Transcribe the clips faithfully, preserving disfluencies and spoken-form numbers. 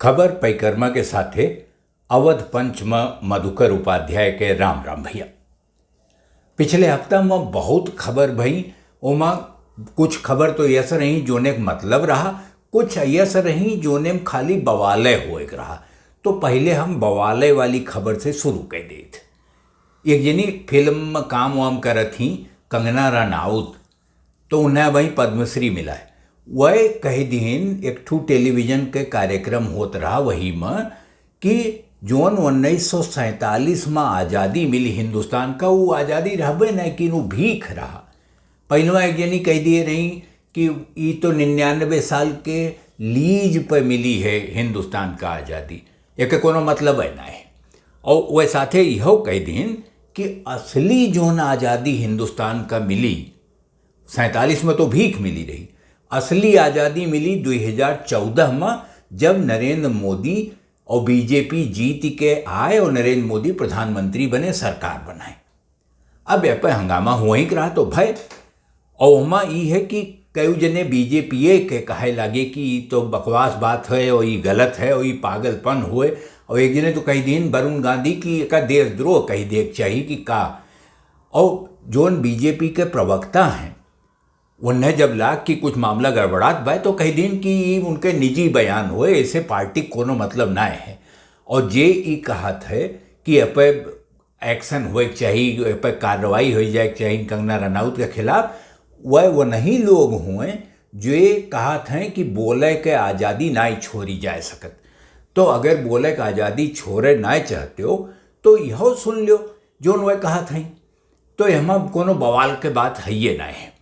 खबर पैकर्मा के साथे अवध पंच म मधुकर उपाध्याय के राम राम भइया। पिछले हफ्ता म बहुत खबर भई, ओमा कुछ खबर तो यस रही जोने के मतलब रहा, कुछ यस रही जोने में खाली बवाले होए के रहा। तो पहिले हम बवाले वाली खबर से शुरू कर देत। एक जनी फिल्म म काम वाम करत ही, कंगना रनौत, तो उन्हें वही पद्मश्री मिला है। वह कह दीन एक ठू टेलीविजन के कार्यक्रम होत रहा, वही म कि जोन उन्नीस सौ सैंतालीस म आज़ादी मिली हिंदुस्तान का, वो आज़ादी रहबे नहीं कि वो भीख रहा। पहिलवा एक जनी कह दिए रही कि ई तो निन्यानवे साल के लीज पे मिली है हिंदुस्तान का आज़ादी, एके कोनो मतलब है ना है। और वह साथे इहो कह दीन कि असली जोन आज़ादी हिंदुस्तान का मिली, सैंतालीस में तो भीख मिली रही, असली आज़ादी मिली दो हज़ार चौदह में, जब नरेंद्र मोदी और बीजेपी जीत के आए और नरेंद्र मोदी प्रधानमंत्री बने, सरकार बनाए। अब ए पे हंगामा हुआ ही रहा तो भय, और ओमा ई है कि कई जने बीजेपीए के कहे लागे कि ई तो बकवास बात है और ई गलत है और ई पागलपन हुए, और एक जने तो कह दीन वरुण गांधी कि एका देशद्रोह कह दे के चाहिए कि का। और जोन बीजेपी के प्रवक्ता हैं, उन्हें जब लाग कि कुछ मामला गड़बड़ात बा, तो कह दीन कि ई उनके निजी बयान होए, ऐसे पार्टी को कोनो मतलब ना है। और जे ई कहत है कि ए पे एक्शन होए के चाही, ए पे कार्रवाई हो जाए के चाही कंगना रनौत के खिलाफ, वह वही लोग हुए जो ये कहत हैं कि बोले के आज़ादी ना छोड़ी जा सकत। तो अगर बोले के आज़ादी छोड़े ना चाहते हो, तो यह सुन लो जोन वह कहत हैं, तो एमा कोनो बवाल के बात हइये ना है।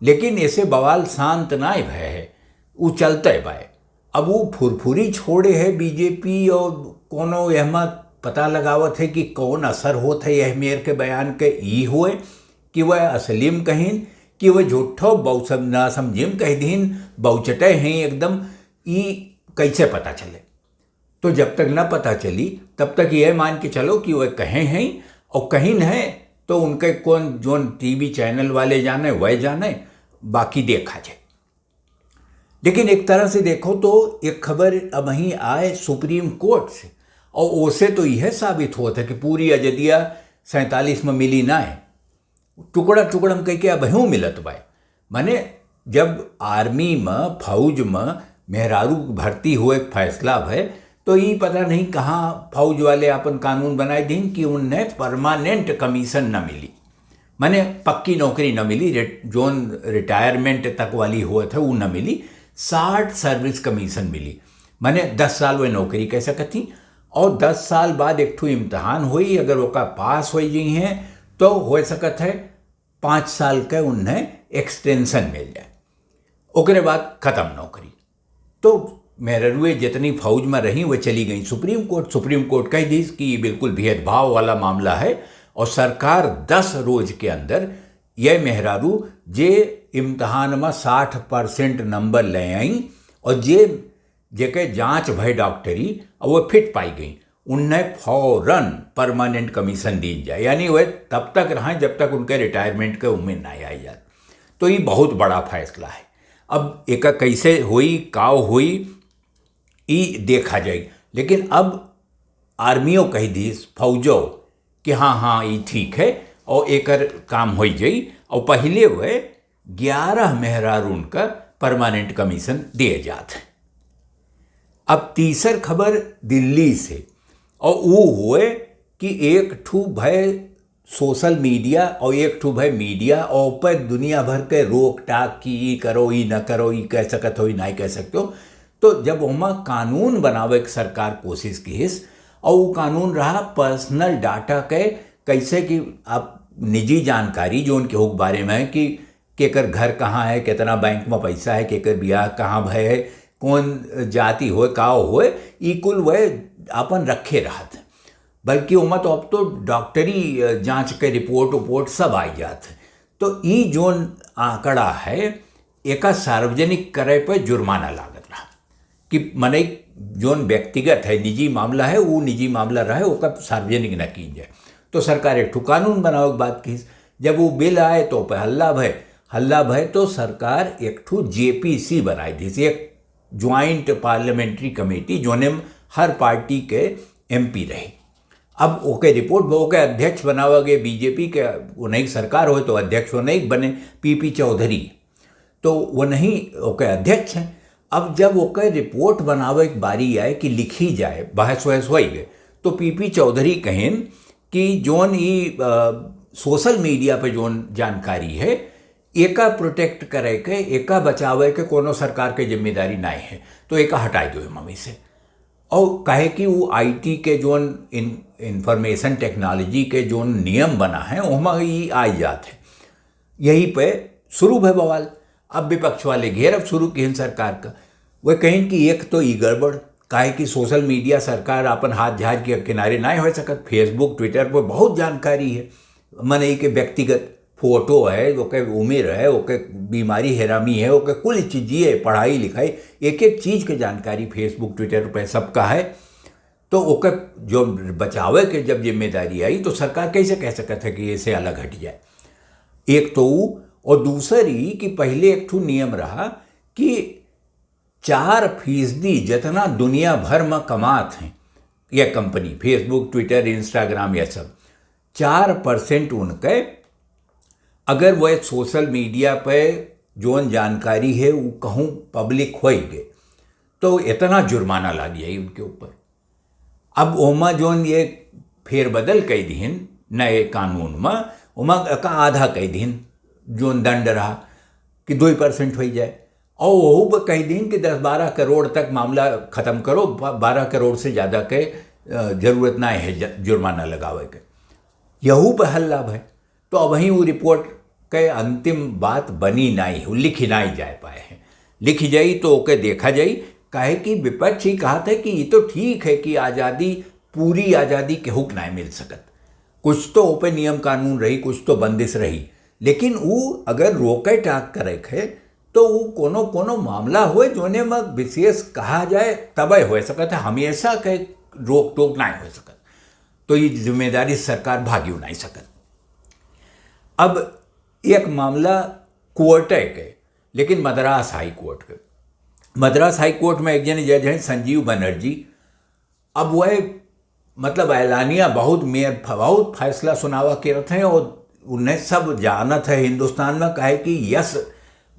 लेकिन ऐसे बवाल शांत ना भय है, उ चलते बाय। अब उ फुरफुरी छोड़े है बीजेपी और कोनो एमा पता लगावत है कि कौन असर होत है यह मेयर के बयान के, ई होए कि वह असलीम कहीन कि वह झूठो बहु सब ना समझिम कह दीन, बहुचटे हैं एकदम, ई कैसे पता चले? तो जब तक ना पता चली, तब तक यह मान के चलो कि वह कहे हैं, और कहीं नहीं तो उनके कौन जोन टीवी चैनल वाले जाने, वह जाने, बाकी देखा जाए। लेकिन एक तरह से देखो तो एक खबर अब वहीं आए सुप्रीम कोर्ट से, और ओसे तो यह साबित होत है कि पूरी आज़ादिया सैंतालीस में मिली ना है, टुकड़ा टुकड़ा में कह के अब यूं मिलत बाय। माने जब आर्मी में, फौज में मेहरारू के भर्ती होए के फैसला भय, तो ई पता नहीं कहाँ फौज वाले अपन कानून बनाए दीन कि उन्हें परमानेंट कमीशन न मिली, माने पक्की नौकरी न मिली, रि-, जोन रिटायरमेंट तक वाली होत है वो न मिली, शार्ट सर्विस कमीशन मिली, माने दस साल वे नौकरी कह सकत ही। और दस साल बाद एक ठो इम्तहान होई, अगर ओका पास हो गई हैं तो हो सकत है पाँच साल के उन्हें एक्सटेंशन मिल जाए, ओकरे बाद खत्म नौकरी। तो मेहरारुए जितनी फौज में रही, वह चली गई सुप्रीम कोर्ट। सुप्रीम कोर्ट कह दी कि ये बिल्कुल भेदभाव वाला मामला है, और सरकार दस रोज के अंदर ये मेहरारू जे इम्तहान में साठ परसेंट नंबर ले आई और जे, जेके जांच भय डॉक्टरी, और वो फिट पाई गई, उन्हें फौरन परमानेंट कमीशन दी जाए, यानी वह तब तक रहें जब तक उनके रिटायरमेंट के उम्र ना आई जाए। तो ये बहुत बड़ा फैसला है। अब एका कैसे होई, काव होई, ई देखा जाए। लेकिन अब आर्मियों कह दीस, फौजो, कि हाँ, हाँ, ई ठीक है और एकर काम हो जाई। और पहले वह ग्यारह मेहरारून का परमानेंट कमीशन दिए जात है। अब तीसर खबर दिल्ली से, और वो हुए कि एक ठू भय सोशल मीडिया और एक ठू भय मीडिया और पर दुनिया भर के रोक टाक कि ई करो, ई न करो, ई कह सकत हो, ई नहीं कह सकते हो। तो जब ओमा कानून बनावे के सरकार कोशिश किहिस, और वो कानून रहा पर्सनल डाटा के, कैसे कि आप निजी जानकारी जो उनके हो बारे में है कि केकर घर कहाँ है, कितना बैंक में पैसा है, केकर बियाह कहाँ भय है, कौन जाति होए, का होए, ई कुल वह अपन रखे रहत। बल्कि ओमा तो अब तो डॉक्टरी, अ, जांच के रिपोर्ट उपोर्ट सब आई जात है। तो ई जोन आंकड़ा है, एका सार्वजनिक करे पे जुर्माना लागत रहा कि मनई जोन व्यक्तिगत है, निजी मामला है, वो निजी मामला रहे, ओका सार्वजनिक न की जाए। तो सरकार एक ठो कानून बनावे के बात की। जब वो बिल आए तो पे हल्ला भय, हल्ला भय तो सरकार एक ठो जेपीसी बनाई दी, एक ज्वाइंट पार्लियामेंट्री कमेटी, जोने में हर पार्टी के एमपी रहे। अब ओके रिपोर्ट, ओके अध्यक्ष बनावा गए बीजेपी के, उन्हीं की सरकार होए तो अध्यक्ष उन्हीं बने, पीपी चौधरी, तो वो नहीं ओके अध्यक्ष हैं। अब जब ओके रिपोर्ट बनावे के बारी आए कि लिखी जाए, बहस वहस होई गए, तो पीपी चौधरी कहें कि जोन ई, अ, सोशल मीडिया पे जोन जानकारी है, एका प्रोटेक्ट करे के, एका बचावे के कोनो सरकार के जिम्मेदारी नाई है, तो एका हटाई दो एमा में से। और काहे कि वो आईटी के जोन इन-, इंफॉर्मेशन टेक्नोलॉजी के जोन नियम बना है, ओमा ई आ जात है। यही पे शुरू भय बवाल। अब विपक्ष वाले घेरब शुरू किहन सरकार का। वे कहिन कि एक तो ई गड़बड़, काहे कि सोशल मीडिया सरकार अपन हाथ झाड़ के किनारे नाय हो सकत। Facebook, Twitter पर बहुत जानकारी है, मनई के व्यक्तिगत फोटो है, ओके उम्र है, ओके बीमारी हेरामी है, ओके कुल चीजिए, पढ़ाई लिखाई, एक एक चीज के जानकारी Facebook, Twitter पे सबका है। तो ओके जो बचावे के जब जिम्मेदारी आई, तो सरकार कैसे कह सकत है कि इसे अलग हट जाए? एक तो ऊ, और दूसर ई कि पहले एक ठो नियम रहा कि चार फीसदी जितना दुनिया भर में कमात हैं ये कंपनी, Facebook, Twitter, Instagram, ये सब, चार परसेंट उनके, अगर वह सोशल मीडिया पे जोन जानकारी है वो कहूँ पब्लिक होई गए, तो इतना जुर्माना लाग जाई उनके ऊपर। अब ओमा जोन ये फेरबदल कई दिहिन नए कानून में, ओमा का आधा कई दिहिन जोन दंड रहा कि दो परसेंट हो जाए, और वहू पर कई दिहिन कि दस बारह करोड़ तक मामला खत्म करो, बा-, बारह करोड़ से ज्यादा के, अ, जरूरत ना है ज-, जुर्माना लगावे के। यहू पर हल्ला भय। तो अबहीं वो रिपोर्ट के अंतिम बात बनी नाई, वो लिखी नाई जाए पाए हैं। लिखी जाई तो ओके देखा जाई, काहे कि विपक्ष ही कहत है कि ये तो ठीक है कि आजादी, पूरी आजादी केहू के नाई मिल सकत, कुछ तो ओपे नियम कानून रही, कुछ तो बंदिश रही, लेकिन वो अगर रोके टाक करे के है, तो वो कोनो कोनो मामला होए जोने में विशेष कहा जाए, तबे हो सकत है, हमेशा के रोक टोक नाई हो सकत। तो ये जिम्मेदारी सरकार भागियो नाई सकत। अब एक मामला कोर्ट के, लेकिन मद्रास हाई कोर्ट के। मद्रास हाई कोर्ट में एक जने जज हैं संजीव बनर्जी। अब वह, मतलब, ऐलानिया बहुत में, बहुत फैसला सुनावा करत हैं और उन्हें सब जानत है हिंदुस्तान में, काहे कि यस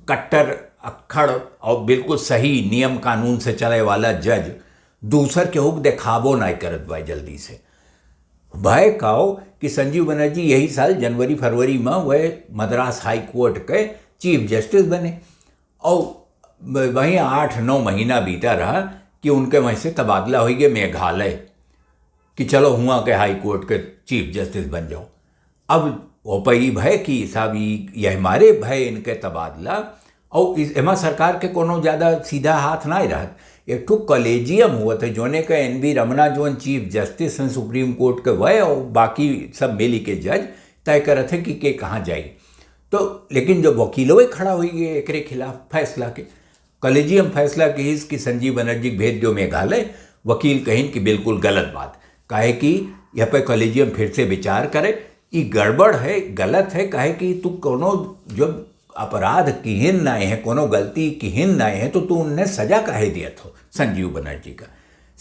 कट्टर अक्खड़ और बिल्कुल सही नियम कानून से चले वाला जज दूसर केहू के देखाबो नाई करत बा जल्दी से। भय काओ कि संजीव बनर्जी यही साल जनवरी फरवरी में वह मद्रास हाई कोर्ट के चीफ जस्टिस बने और ब-, वहीं आठ नौ महीना बीता रहा कि उनके वहीं से तबादला हो गए मेघालय, कि चलो हुआ के हाई कोर्ट के चीफ जस्टिस बन जाओ। अब ओपे ई भय कि साहब ई, यह मारे भय इनके तबादला, और इस, एमा सरकार के कोनो ज्यादा सीधा हाथ नाई रहत। एक ठो कॉलेजियम हुआ था, जोने का एन वी रमना जोन चीफ जस्टिस हैं सुप्रीम कोर्ट के, वह और बाकी सब मिली के जज तय करत है कि के कहाँ जाई। तो लेकिन जब वकीलों खड़ा हुई गए एकरे खिलाफ फैसला के, कॉलेजियम फैसला किहिस कि संजीव बनर्जी के भेज दो मेघालय। वकील कहिन कि बिल्कुल गलत बात, काहे कि यह पे कॉलेजियम फिर से विचार करे, ई गड़बड़ है, गलत है, काहे कि तू कोनो जब अपराध किहिन नाई है, कोनो गलती किहिन नाई है, तो तू उन्हें सजा काहे दियत हो संजीव बनर्जी का?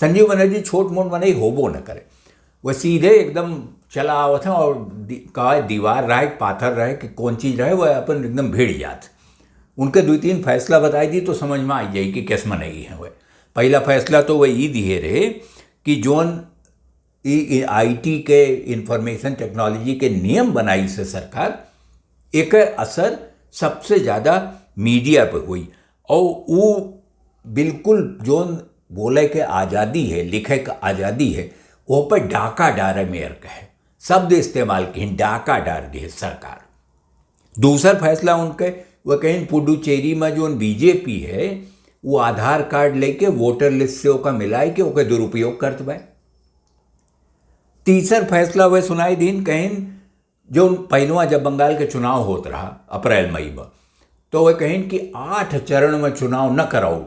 संजीव बनर्जी छोट मोट मनई होबो न करे, वह सीधे एकदम चला आवत है और दि-, का दीवार रहे, पाथर रहे कि कौन चीज रहे, वह अपन एकदम भिड़ जात। उनके दो तीन फैसला बताई दी तो समझ में आई जाई कि किस मनई है वह। पहला फैसला तो वह ई दिए रहे कि जोन ई, ई आईटी के, इंफॉर्मेशन टेक्नोलॉजी के नियम बनाई से सरकार, एकर असर सबसे ज्यादा मीडिया पे हुई और वो बिल्कुल जोन बोले के आजादी है, लिखे के आजादी है, वो पे डाका डारे मेयर के है, शब्द इस्तेमाल किहिन, डाका डार दिए सरकार। दूसर फैसला उनके, वो कहिन पुडुचेरी में जोन बीजेपी है, वो आधार कार्ड लेके वोटर लिस्ट से ओका मिलाए के ओके दुरुपयोग करत बा। तीसर फैसला वह सुनाई दीन, कहिन जो पहिलवा जब बंगाल के चुनाव होत रहा अप्रैल मई में, तो वह कहिन कि आठ चरण में चुनाव न कराओ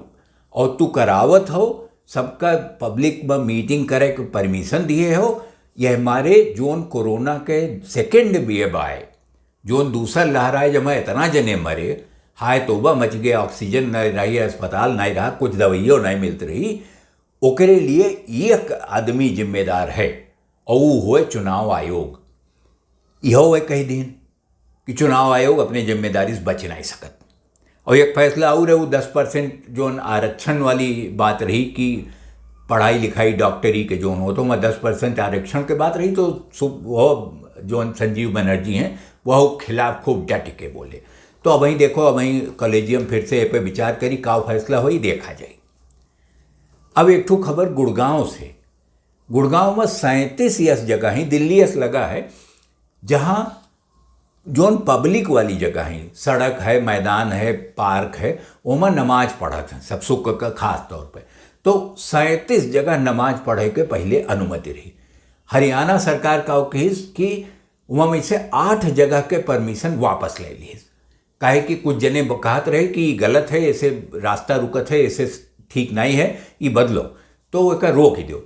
और तू करावत हो, सबका पब्लिक में मीटिंग करे के परमिशन दिए हो। यह मारे जोन कोरोना के सेकेंड वेव आए, जोन दूसर लहर आए, जब इतना जने मरे, हाय तौबा मच गया, oxygen नाहीं रही, अस्पताल नाहीं रहा, कुछ दवाइयों नाहीं मिलत रही, ओकरे लिए एक आदमी जिम्मेदार है, और वो हुए चुनाव आयोग। इहो वह कह दीन कि चुनाव आयोग अपने जिम्मेदारी से बच नाहीं सकत। और एक फैसला और है, वो दस परसेंट जोन आरक्षण वाली बात रही कि पढ़ाई लिखाई डॉक्टरी के जोन हो, तो वहाँ दस परसेंट आरक्षण के बात रही, तो सु-, वो जोन संजीव बनर्जी हैं, वह खिलाफ खूब डट के बोले। तो अबहीं देखो, अबहीं कॉलेजियम फिर से ए पे विचार करी, का फैसला होई, देखा जाई। अब एक ठो खबर गुड़गांव से। गुड़गांव में सैंतीस यस जगह ही, दिल्ली यस लगा है, जहाँ जोन पब्लिक वाली जगह है, सड़क है, मैदान है, पार्क है, ओमा नमाज पढ़त हैं सब शुक्र का खास तौर पे। तो सैंतीस जगह नमाज पढ़े के पहिले अनुमति रही। हरियाणा सरकार का कहिस कि ओमा में से आठ जगह के परमिशन वापस ले लिहिस, काहे कि कुछ जने ब-, कहत रहे कि ई गलत है, ऐसे रास्ता रुकत है, ऐसे ठीक नाहीं है, ई बदलो, तो एका रोक ही दो।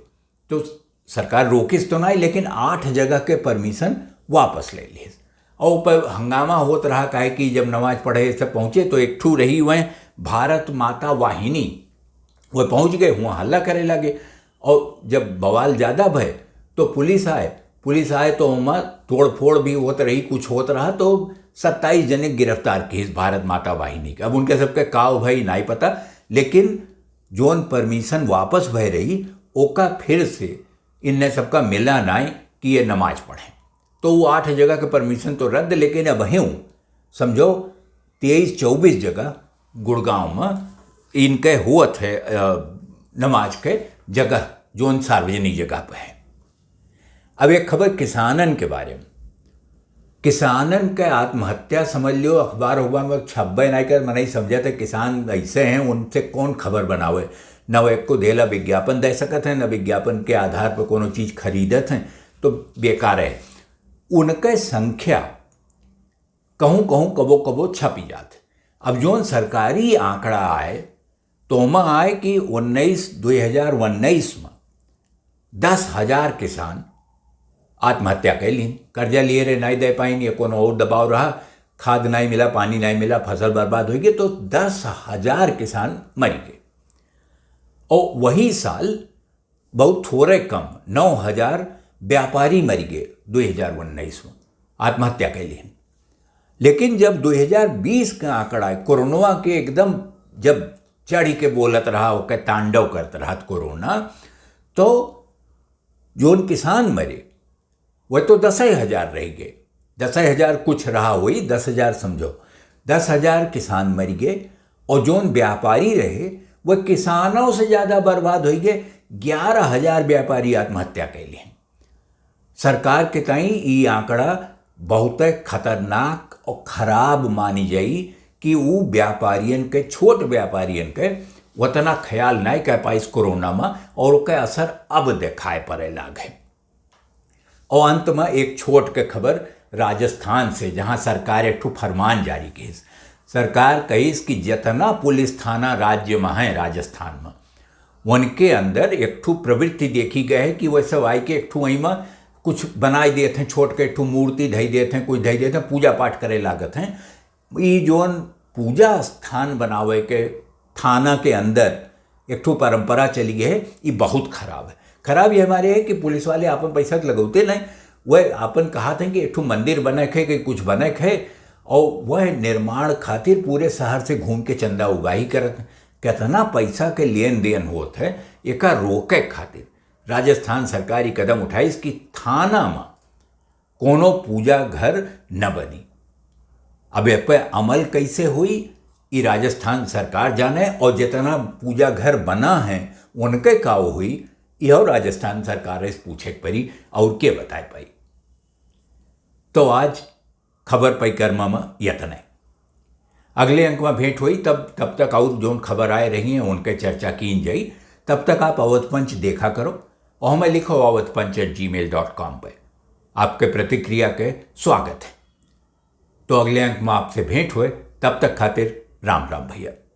तो सरकार रोकिस तो नाहीं, लेकिन आठ जगह के परमिशन वापस ले लिहिस। और ऊपर हंगामा होत रहा, काहे कि जब नमाज पढ़े सब पहुँचे तो एक ठू रही वह भारत माता वाहिनी, वह पहुँच गए, हुआ हल्ला करे लगे। और जब बवाल ज़्यादा भय तो पुलिस आए, पुलिस आए तो ओमा तोड़फोड़ भी होत रही, कुछ होत रहा, तो सत्ताईस जने गिरफ्तार किहिस भारत माता वाहिनी के। अब उनके सबके काव भई नाहीं पता, लेकिन जोन परमिशन वापस भय रही, ओका फिर से इनने सबका मिला नाहीं कि ये नमाज पढ़ें। तो वो आठ जगह के परमिशन तो रद्द, लेकिन अबहियों समझो तेईस चउबीस जगह गुड़गांव में इनके होत है, अ, नमाज के जगह, जोन सार्वजनिक जगह पे है। अब एक खबर किसानन के बारे में। किसानन के आत्महत्या समझ लियो, अखबार उखबार में छपबे नाहीं कर, मनई समझत है किसान ऐसे हैं, उनसे कौन खबर बनावे। न वो एको धेला विज्ञापन दे सकत हैं, न विज्ञापन के आधार पर कोनो चीज खरीदत हैं, तो बेकार है। उनके संख्या कहूँ कहूँ कबो कबो छपी जात है। अब जोन सरकारी आंकड़ा आए, तो ओमा आए कि उन्नीस, दुई हजार उन्नीस में दस हजार किसान आत्महत्या कर लीन। कर्जा लिए रहे, नाहीं दे पाइन, या कोनो और दबाव रहा, खाद नाहीं मिला, पानी नाहीं मिला, फसल बर्बाद होइ गई, तो दस हजार किसान मरि गए। और वही साल बहुत थोड़े कम, नौ हजार व्यापारी मरि गए दुई हजार उन्नीस में, आत्महत्या कर लीन। लेकिन जब दुई हजार बीस का आंकड़ा है, कोरोना के एकदम जब चढ़ के बोलत रहा, ओके तांडव करत रहा कोरोना, तो जोन किसान मरे, वह तो दसै हजार रह गए, दसै हजार कुछ रहा हुई, दस हजार समझो, दस हजार किसान मरि गए, और जोन व्यापारी रहे, वह किसानों से ज्यादा बर्बाद होइ गए, ग्यारह हजार व्यापारी आत्महत्या कर लिए। सरकार के ताईं ई आंकड़ा बहुत खतरनाक और खराब मानी जाई कि ऊ व्यापारियन के, छोट व्यापारियन के उतना ख्याल नाहीं कर पाइस कोरोना में, और ओके असर अब देखाए पड़े लागे। और अंत में एक छोट के खबर राजस्थान से, जहां सरकार एक ठो फरमान जारी किहिस। सरकार कहिस कि जितना पुलिस थाना राज्य में है राजस्थान में, उनके अंदर एक ठो प्रवृत्ति देखी गए है कि वह सब आए के एक ठो वहीं में कुछ बनाए देत हैं, छोट के एक ठो मूर्ति धई देत हैं, कुछ धई देत हैं, पूजा पाठ करे लागत हैं। ई जोन पूजा स्थान बनावे के थाना के अंदर एक ठो परंपरा चली गई है, ई बहुत खराब है। खराब ये हमारे है कि पुलिस वाले आपन पैसा तो लगौते नहीं, वह आपन कहत हैं कि एक ठो मंदिर बने के, कि कुछ बने के, और वह निर्माण खातिर पूरे शहर से घूम के चंदा उगाही करत हैं। कितना पैसा के लेन देन होत है, एका रोके खातिर राजस्थान सरकार ई कदम उठाइस कि थाना में कोनो पूजा घर न बनी। अब ए पे अमल कैसे हुई, ई राजस्थान सरकार जाने, और जितना पूजा घर बना है, उनके का हुई, यह राजस्थान सरकार से पूछे के पड़ी, और के बताए पाई। तो आज खबर परिक्रमा में यतने। अगले अंक में भेंट हुई, तब, तब तक और जोन खबर आए रही हैं, उनके चर्चा कीन जाई। तब तक आप अवध पंच देखा करो और हमें लिखो अवध पंच at gmail dot com पे। आपके प्रतिक्रिया के स्वागत है। तो अगले अंक में आपसे भेंट हुए, तब तक खातिर राम राम भैया।